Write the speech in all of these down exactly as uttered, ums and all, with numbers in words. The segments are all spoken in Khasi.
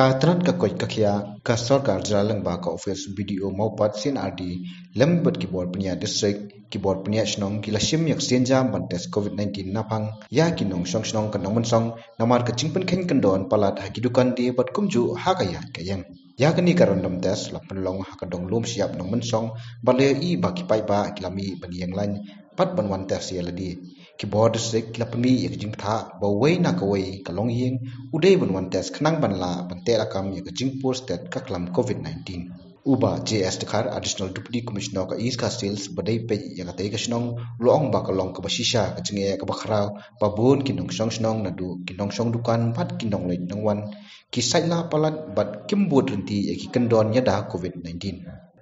Ka tnat ka koit ka khiah ka sorkar jylla lyngba ka office B D O Mawpat C&RD lem bad ki bor pynïaid district, ki bor pynïaid shnong ki la shim ïa ka sienjam ban test COVID nineteen naphang ïa ki nongshong shnong ka Nongmynsong, namar ka jingpynkheiñ kyndon palat ha ki dukan die bad kumjuh ha ka ïaid ka ïeng. Ïa kane ka random test la pynlong ha ka dong lum shyiap Nongmynsong bad la ïohi ba ki paidbah ki la mih ban ïeng lain pat ban wan test ïa lade. Ki bor district ki la pynmih ïa ka jingbthah ba uwei na kawei ka longïing u dei ban wan test khnang ban lah ban teh lakam ïa ka jingpur stet ka khlam COVID nineteen. U Bah J S Dkhar, Additional Deputy Commissioner ka East Khasi Hills ba dei peit ïa katei ka shnong, u la ong ba ka long kaba shisha ka jingeh kaba khraw ba bun ki nongshong shnong naduh ki nongshong dukan bad ki nongleit nongwan ki sait la palat bad kim bud ryntih ïa ki kyndon ïada COVID nineteen.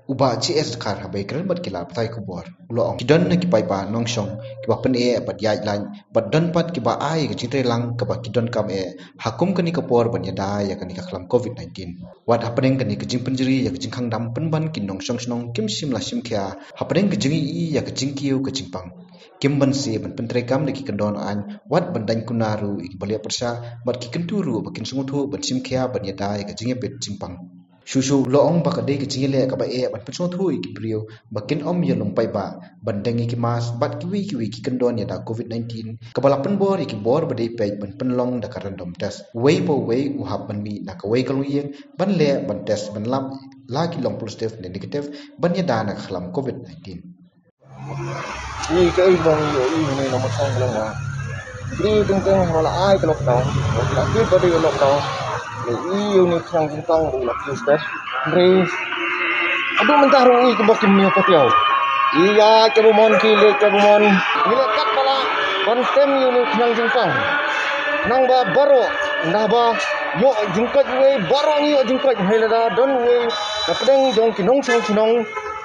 U Bah J S Dkhar haba ïakren bad ki lad pathai khubor u la ong ki don na ki paidbah nongshong kiba pyneh bad ïaid lain bad don pat kiba ai ka jingtreilang kaba ki donkam eh ha kum kane ka por ban ïada ïa kane ka khlam COVID nineteen. Wat hapdeng kane ka jingpynjri ïa ka jingkhang dam pynban ki nongshong shnong kim shym la shim khia hapdeng ka jingïohi ïa ka jingkiew ka jingpang. Kim banse ban pyntreikam da ki kyndon aiñ wat ban daiñ kuna ruh ïa kiba leh pyrshah bad ki kyntu ruh ba kin sngewthuh ban shim khia ban ïada ïa ka jingïabit jingpang. Shuh shuh u la ong ba ka dei ka jingïaleh kaba eh ban pynsngewthuh ïa ki briew ba kin ym ïalum paidbah ban deng ïa ki mask bad kiwei kiwei ki kyndon ïada COVID nineteen kaba la pynbor ïa ki bor ba dei peit ban pynlong da ka random test. Uwei pa uwei u hap ban mih na kawei ka longïing ban leh ban test ban lap la ki long positive ne negative ban ïada na ka khlam COVID nineteen. Ïa kaei ba ngi ïohi hangne na Nongmynsong ka long ba ki briew teng teng haba la ai ka lockdown, haba la kit ba dei ka lockdown, la ïohi ïa une u khñiang jingpang ba u la kiew stet. Hynrei haduh mynta ruh ïohi kumba kim ñiew patiaw. Ïa kaba mon ki leh kaba mon. Ngi leh kat ba lah ban tem ïa une u khñiang jingpang. Nang ba baroh, nang ba ïoh jingkoit uwei, baroh ngi ïoh jingkoit hynrei lada don uwei na pdeng jong ki nongshong shnong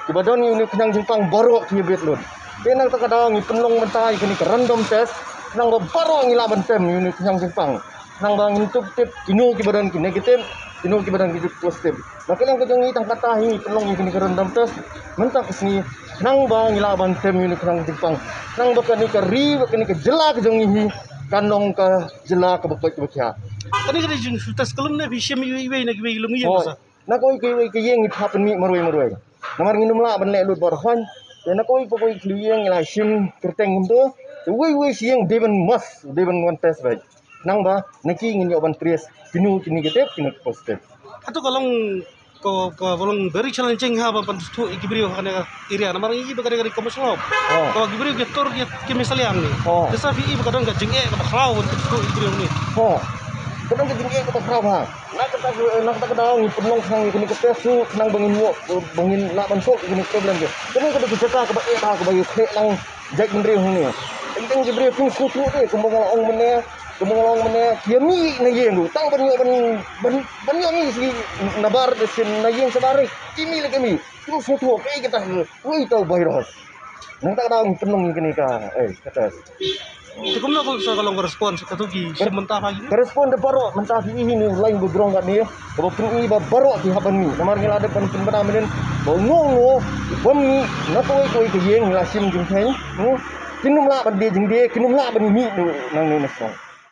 kiba don ïa une u khñiang jingpang baroh ki ïabit lut. Te nangta ka daw ngi pynlong mynta ïa kane ka random test, nang ba baroh ngi lah ban tem ïa une u khñiang jingpang. Nang ba ngin tup tip kino kiba don ki negative, kino kiba don ki positive. Na ka liang ka jong ngi tang kata hi ngi pynlong ïa kane ka random test mynta ka sngi, nang ba ngi lah ban tem ïa une u khñiang jingpang. Nang ba kane ka ri bad kane ka jylla ka jong ngi hi kan long ka jylla kaba koit kaba khiah. Kane ka dei jingtest kyllum ne phi shim iwei iwei na kiwei ki longïing? Hooid. Sa na kawei kawei ka ïing ngi hap pynmih marwei marwei. Namar ngin ym lah ban leh lut baroh hooid. Te na kawei pa kawei ka longïing ngi la shim kyrteng kumto. Te uwei uwei shi ïing dei ban mask, dei ban wan test beit. Nang ba na ki ngin ïoh ban trace kino ki negative, kino ki positive. Hato ka long ka, kaba long very challenging ha ba pynsngewthuh ïa ki briew ha kane ka area namar ngi i ba ka dei ka ri Kmie Shalom. Oh. Kaba ki briew ki tur ki, ki mih salia hangne. Oh. Te sa phi i ba ka don ka jingeh kaba khraw ban pynsngewthuh ïa ki briew hangne. Oh. Ka don ka jingeh kaba khraw ha. Na kata, na kata ka daw ngi pynlong khnang ïa kane ka test ruh khnang ba ngin ïoh, ba ngin lah ban solve ïa kane ka problem ka. Kane ka dei ka jaka kaba eh bha kaba ïoh khleh lang jait bynriew hangne. Teng teng ki briew kim sngewthuh te kumba nga la ong mynne, kumba nga la ong mynne ki ïa mih na ïing ruh tang ban ïoh ban, ban, ban ïoh mih sha na bar sha na ïing shabar ruh ki mih la ki mih. Kim sngewthuh kaei kata ka, kaei kata u virus. Nangta ka daw ngi pynlong ïa kane ka, eh, ka test. Te kumno ka long ka response kato ki shim mynta pha ki? Ka response da baroh mynta phi i hi ne u lain ba grong katne kaba pyni ba baroh ki hap ban mih. Namar ngi la dep ban pynbna mynnin ba uno uno u bym mih na kawei kawei ka ïing ngi la shim jingkheiñ. Hmm? Kin ym lah ban die jingdie, kin ym lah ban mih nangne na shnong.